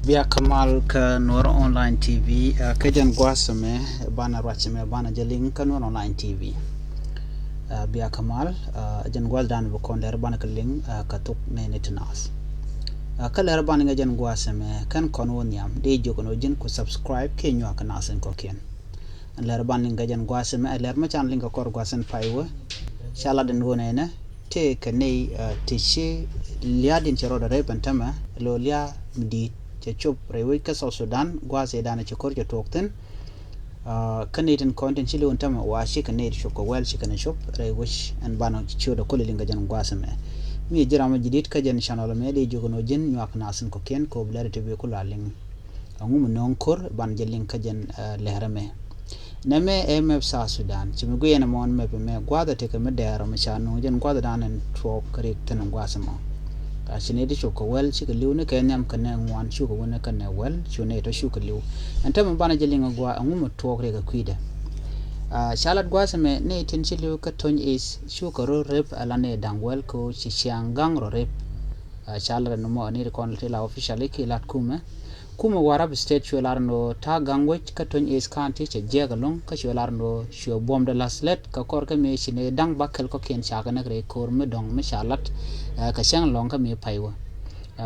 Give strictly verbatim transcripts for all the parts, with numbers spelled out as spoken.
Bia kɛ mal kä Nuɔr Online T V, kä jɛn gua̱a̱th ɛmɛ banɛ ruac ɛmɛ banɛ jɛ liŋ kä Nuɔr Online T V. Bia kɛ mal, jɛn gua̱a̱th dan bi kɔn lɛr banɛ kɛ liŋ kä thok nɛni ti naath. Kä lɛr banɛ ŋɛ jɛn gua̱a̱th ɛmɛ kɛn kɔn wä nhiam dee jiök ɛn wä ji̱n ku subscribe kiɛ nyuak kɛ naath in kɔkiɛn. Lɛr ban liŋ kɛ jɛn gua̱a̱th ɛmɛ, lɛr mɛ can liŋ kɛ kɔr gua̱a̱th in pay wä. Ca lat in wä nɛnɛ tëë kɛ nɛy ti ci lia̱a̱ din cɛ rɔɔdɛ rɛp ɛn tämɛ lo lia̱a̱ mi di̱i̱t cɛ cop rɛy wec kä South Sudan gua̱a̱th ëëdan ci ko̱r cɛ tuɔɔk thi̱n. Kä nɛy tin kɔn tin ci li̱w ɛn tämɛ wa ci kɛ nɛy ti cop kɛ wɛl ci kɛn cop rɛy wec ɛn banɛ ciötdɛ koli liŋ kɛ jɛn gua̱a̱th ɛmɛ. Mi ji̱ ram mi ji̱ di̱t kä jɛn channel ɛmɛ dee jiök ɛn wä ji̱n nyuak naath in kɔkiɛn kɛ wä bi lɛr ti bi ku la liŋ. Aŋu mi nööŋ ko̱r ban jɛ liŋ kä jɛn lɛr ɛmɛ. Nɛmɛ ɛ mɛp South Sudan ci mi guiɛn ɛmɔ ɛn mɛp ɛmɛ gua̱a̱th ɛ tekɛ mi dɛɛr ɔ mi ca nööŋ jɛn gua̱a̱th dan ɛn tuɔɔk kɛ rik thi̱n ɛn gua̱a̱th ɛmɔ. Ca ci nɛy ti cop kɛ wɛl cikɛ li̱w ni kɛ nhiam kɛ nɛ ŋuan cukɛ wä ni kɛ nɛ wɛl cu nɛy tɔ cukɛ li̱w. Ɛn täämɛ banɛ jɛ liŋ ɛ gua̱a̱ aŋu mi tuɔɔk rik ɛ kui̱dɛ. Ca lat gua̱a̱th ɛmɛ nɛy tin ci li̱w kä Tony East cukɛ rɔ rɛp ala nɛy da̱ŋ wɛl kɛ ɣöö ci ciaŋ ga̱ŋ rɔ rɛp. Ca lat ɛn mɔ ni ri kɔn ti la officially ki lat kumɛ. Kumɛ Warrap State cuɛ lar ɛn ɣöö ta̱a̱ ga̱ŋ wec kä Tony East County cɛ jiɛk ɛlɔ̱ŋ kä cuɛ lar ɛn ɣöö cuɛ buɔ̱mdɛ la̱th lät kɛ kɔr kä mëë ci nɛy da̱ŋ bäkɛl kɔ̱kiɛn ca kɛ näk rɛy ko̱r mi dɔ̱ŋ mi ca lat kɛ cäŋ ɛlɔ̱ŋ kä mëë pay wä.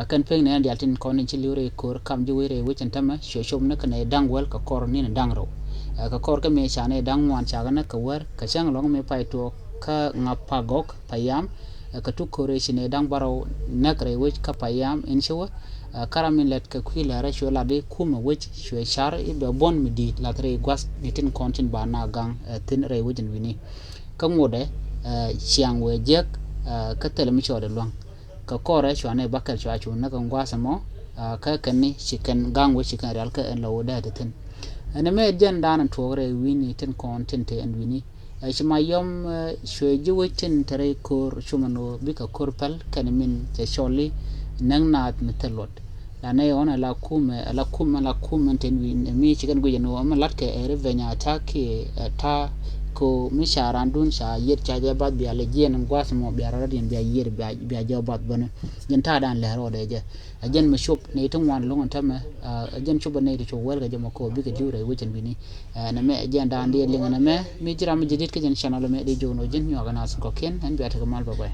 Kɛn pek nɛn diaal tin kɔn in ci li̱w rɛy ko̱r kam ji̱ wec rɛy wec ɛn tämɛ cuɛ cop ni kä nɛy da̱ŋ wäl kɛ kɔr ni̱n da̱ŋ rɛw. Kɛ kɔr kä mëë ca nɛy da̱ŋ ŋuan ca kɛ näk kɛ wäär kɛ cäŋ ɛlɔ̱ŋ mëë pay tuɔɔk kä Ŋapagɔk Payam. Kɛ tuk ko̱r ëë ci nɛy da̱ŋ bärɔw näk rɛy wec kä Payam in ci wä. Kä ram in lɛt kɛ kui̱ lɛrä cuɛ lat i̱ kumɛ wec cuɛ car i̱ bɛ buɔ̱n mi di̱i̱t lath rɛy gua̱th ni tin kɔn tin ba na gaŋ thi̱n rɛy wec in wi̱ni. Kä ŋotdɛ ciaŋ wëë jiäk kä thilɛ mi cɔɔdɛ luäŋ. Kɛ kɔrɛ cua nɛy bäkɛl cua cu näk in gua̱th ɛmɔ. Kä kɛn ni ci kɛn ga̱ŋ wec ci kɛn rial kä ɛn lɔ wä dee ti thi̱n. Ɛn ɛmɛ jɛn dan in tuɔɔk rɛy wi̱ni tin kɔn tin te ɛn wi̱ni. Ɛ ci ma yɔm cuɛ ji̱ wec tin te rɛy ko̱r cumɛ ni ɣöö bikɛ ko̱r päl kɛnɛ min cɛ cɔl i̱ näk naath mi thil luɔt. La nɛy ɣɔn ala kumɛ ala kumɛ ala kumɛ tin wi̱i̱ mi ci kɛn guic ɛn ɣöö ɛmɛ latkɛ ɛ ri venya ta̱a̱ kiɛ ɛ ta̱a̱ ko mi ca randun ca yiet ca jɛ bath bia lɛ jiɛn gua̱th mɔ bia rɔɔdɛ diɛn bia yiet bia jɛ bath bäni. Jɛn ta̱a̱ dan lɛ rɔɔdɛ jɛ. Ɛ jɛn mi cop nɛy ti ŋuan lo̱ŋ ɛn tämɛ. Ɛ jɛn cop ɛ nɛy ti cop wɛl kɛ jɛ mɔ ko bikɛ diw rɛy wecɛn wi̱ni. Ɛ nɛmɛ ɛ jɛn daan diɛ liŋ ɛ nɛmɛ mi ji̱ ram mi ji̱ di̱t kä jɛn channel ɛmɛ di jiök ni wä ji̱n nyuak ɛ naath kɔ̱kiɛn ɛn bia tekɛ mal bɛ bɛ.